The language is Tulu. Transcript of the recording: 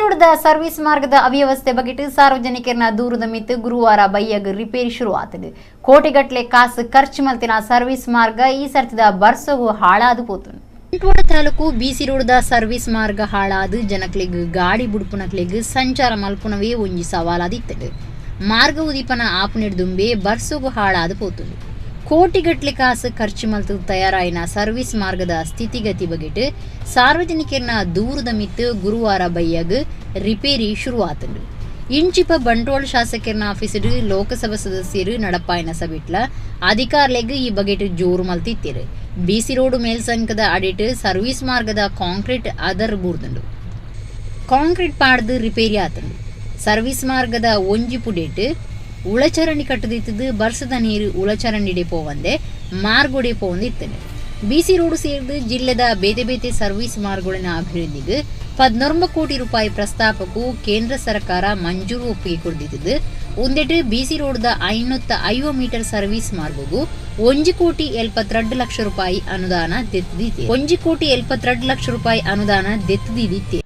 ರೋಡ್ದ ಸರ್ವಿಸ್ ಮಾರ್ಗದ ಅವ್ಯವಸ್ಥೆ ಬಗೆಟ್ ಸಾರ್ವಜನಿಕರನ ದೂರದ ಮಿತ್ತು ಗುರುವಾರ ಬಯ್ಯಗ್ ರಿಪೇರಿ ಶುರುವಾತದು. ಕೋಟಿಗಟ್ಲೆ ಕಾಸು ಖರ್ಚು ಮಲ್ತಿನ ಸರ್ವಿಸ್ ಮಾರ್ಗ ಈ ಸರ್ತಿದ ಬರ್ಸಗು ಹಾಳಾದು ಪೋತುಂಡು. ಬಂಟ್ವಾಳ ತಾಲೂಕು ಬಿಸಿ ರೋಡ್ದ ಸರ್ವಿಸ್ ಮಾರ್ಗ ಹಾಳಾದು ಜನಕ್ಲೆಗ್ ಗಾಡಿ ಬುಡ್ಪುನಕ್ಲೆಗ್ ಸಂಚಾರ ಮಲ್ಪುನವೇ ಒಂಜಿ ಸವಾಲಾದಿತ್ತುಂಡು. ಮಾರ್ಗ ಉದೀಪನ ಆಪುನೆಡ್ದುಂಬೆ ಬರ್ಸಗು ಹಾಳಾದು ಪೋತುಂಡು. ಕೋಟಿಗಟ್ಲೆ ಕಾಸು ಖರ್ಚು ಮಲ್ತು ತಯಾರಾಯಿನ ಸರ್ವಿಸ್ ಮಾರ್ಗದ ಸ್ಥಿತಿಗತಿ ಬಗೆಟ್ ಸಾರ್ವಜನಿಕರನ ದೂರದ ಮಿತ್ತು ಗುರುವಾರ ಬಯ್ಯಗ್ ರಿಪೇರಿ ಶುರುವಾತುಂಡು. ಇಂಚಿಪ ಬಂಟ್ವಾಳ ಶಾಸಕರನ ಆಫೀಸಿಡು ಲೋಕಸಭಾ ಸದಸ್ಯರು ನಡಪಾಯಿನ ಸಭೆಟ್ಲ ಅಧಿಕಾರಿಲೆಗ್ ಈ ಬಗೆಟ್ ಜೋರು ಮಲ್ತಿತ್ತೇರು. ಬಿಸಿ ರೋಡ್ ಮೇಲ್ಸಂಕದ ಅಡಿಟ್ ಸರ್ವಿಸ್ ಮಾರ್ಗದ ಕಾಂಕ್ರೀಟ್ ಅದರ್ ಬೂರ್ದುಂಡು. ಕಾಂಕ್ರೀಟ್ ಪಾಡ್ದು ರಿಪೇರಿ ಆತುಂಡು. ಸರ್ವಿಸ್ ಮಾರ್ಗದ ಒಂಜಿ ಪುಡೇಟ್ ಉಳಚರಂಡಿ ಕಟ್ಟದಿತ್ತದು ಬರ್ಸದ ನೀರು ಉಳಚರಂಡಿಡೆ ಪೋವಂದೆ ಮಾರ್ಗೋಡೆ ಪೋವಂದಿತ್ತುಂಡು. ಬಿಸಿ ರೋಡ್ ಸೇರ್ದು ಜಿಲ್ಲೆದ ಬೇತೆ ಬೇತೆ ಸರ್ವಿಸ್ ಮಾರ್ಗಗಳಿನ ಅಭಿವೃದ್ಧಿಗೆ 19 ಕೋಟಿ ರೂಪಾಯಿ ಪ್ರಸ್ತಾಪಕ್ಕೂ ಕೇಂದ್ರ ಸರ್ಕಾರ ಮಂಜೂರು ಒಪ್ಪಿಗೆ ಕೊಡ್ದಿತ್ತದು. ಒಂದೆಟು ಬಿಸಿ ರೋಡ್ದ 550 ಮೀಟರ್ ಸರ್ವಿಸ್ ಮಾರ್ಗಗೂ 1 ಕೋಟಿ 72 ಲಕ್ಷ ರೂಪಾಯಿ ಅನುದಾನ ದೆತ್ತದಿತ್ತೆ. 1 ಕೋಟಿ 72 ಲಕ್ಷ ರೂಪಾಯಿ ಅನುದಾನ ದೆತ್ತದಿತ್ತೆ.